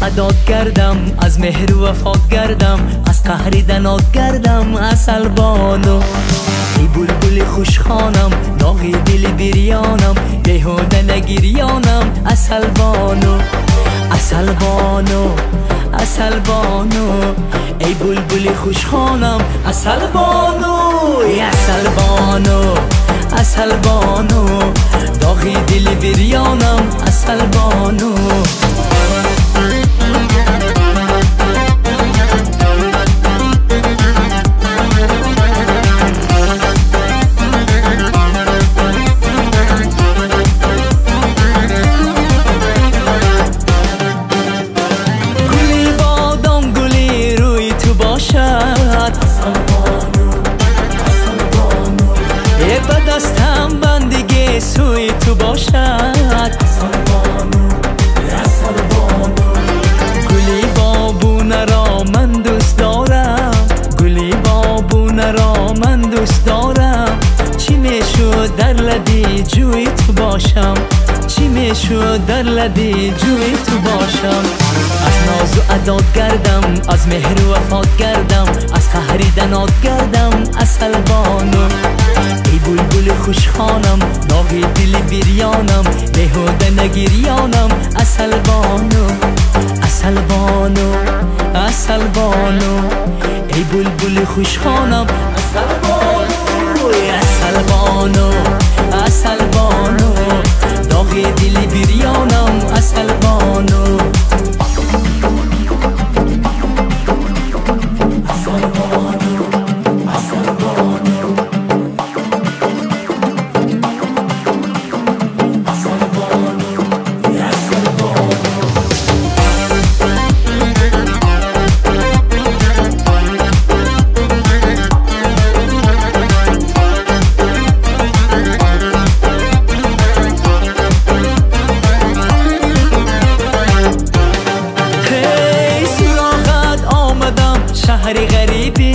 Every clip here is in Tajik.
адод гардам, аз меҳру вафот гардам, аз қаҳри данод гардам, асал бону. Эй булбули хушхонам, доғи дили бирёнам, беҳуда нагирёнам, асал бону. Асал бону, асал бону, эй булбули хушхонам, асал бону. Асал бону, асал бону, доғи дили бирёнам, асал бону. Ба дастам бандиги сӯи ту бошад, гули бобунаро ман дӯст дорам, гули бобунаро ман дӯст дорам. Чӣ мешуд дар лаби ҷӯи ту бошам, чӣ мешуд дар лаби ҷӯи ту бошам. Аз нозу адод гардам, аз меҳру вафот гардам, аз қаҳри данод гардам, асал бону. Эй булбули хушхонам, доғи дили бирёнам, беҳуда нагирёнам, асал бону. Асал бону, асал бону, эй булбули хушхонам, асал бону. Асал бону, асал бону, доғи дили бирёнам, асал бону. Асал бону, асал бону, асал бону, асал бону. Эй суроғат омадам шаҳри ғарибӣ,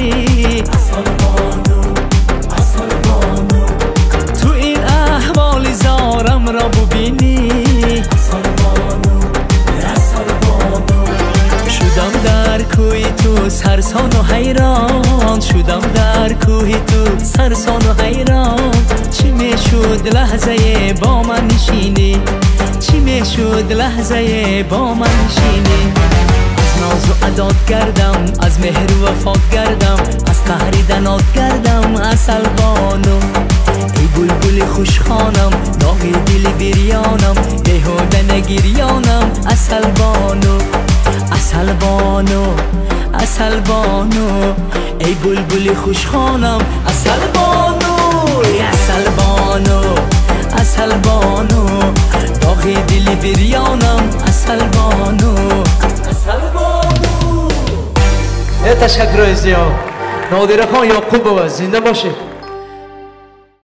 асал бону, асал бону, ту ин аҳволи зорамро бубинӣ, асал бону, асал бону. Шудам дар кӯи ту сарсону ҳайрон, шудам дар кӯҳи ту сарсону ҳайрон. Чӣ мешуд лаҳзае бо ман нишинӣ, чӣ мешуд лаҳзае бо ман нишинӣ. Аз нозу адод гардам, аз меҳру вафот гардам, аз қаҳри данод гардам, асал бону. Эй булбули хушхонам, доғи дили бирёнам, беҳуда нагирёнам, асал бону. Асал бону, асал бону, эй булбули хушхонам, асал бону. Асал бону, асал бону, доғи дили бирёнам, асал бону. Асал бону. Ташаккур зиёд. Нодирахон Ёқубова, зинда бошед.